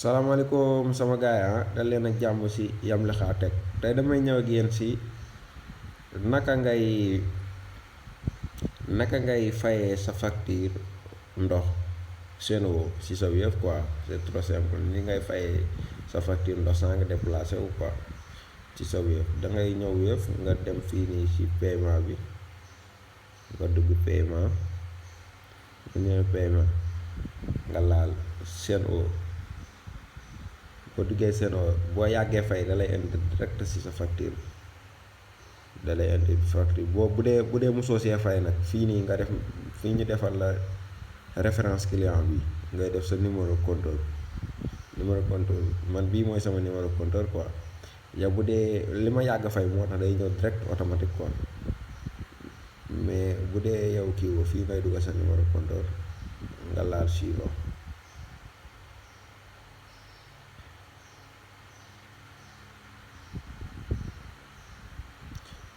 salaamaaleykum sama gaay dal leen ak jàmm si Yam Lekha Tech tey damay ñëw ak yéen si naka ngay fayee sa facture ndox Sen'Eau si sa Wave quoi. C'est trop simple ni ngay fayee sa facture ndox saa nga déplacé wu quoi ci sa Wave da ngay ñëw Wave nga dem fii nii si paiement bi nga dugg paiement nga ñëw paiement nga laal Sen'Eau. boo duggee Sen'Eau boo yàggee fay da lay indi direct si sa facture da lay indi facture bu dee mosoo see fay nag fii nii nga def fii ñu defal la référence client bi ngay def sa numéro compteur man bii mooy sama numéro compteur quoi. yow bu dee li ma yàgg fay moo tax day ñëw direct automatique quoi, mais bu dee yow kii woo fii ngay dugal sa numéro compteur nga laal suivant.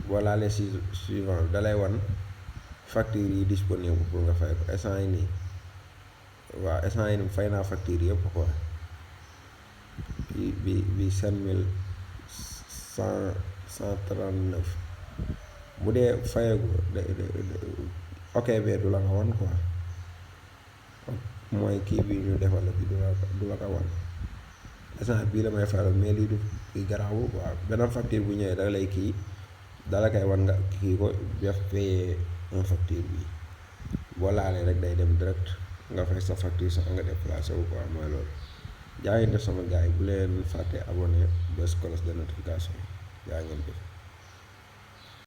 boo laalee si suivant dalay wan facture yi disponible pour nga fay ko instant yi nii. waaw instant yi nii fay naa facture yëpp quoi. bi 5139 bu dee fayagu ok bee du la ko wan quoi, mooy kii bi ñu defal la bi du la ko wan instant bii la may fayal mais lii du kii garaawul quoi. beneen facture bu ñëwee da lay kii dala koy wan nga kii ko def payer un facture bi boo laalee rek day dem direct nga fay sa facture sax nga déplacé wu quoi. mooy loolu jaa ngeen def sama gars yi bu leen fàtte abonné bës cloche de notification jaa ngeen def.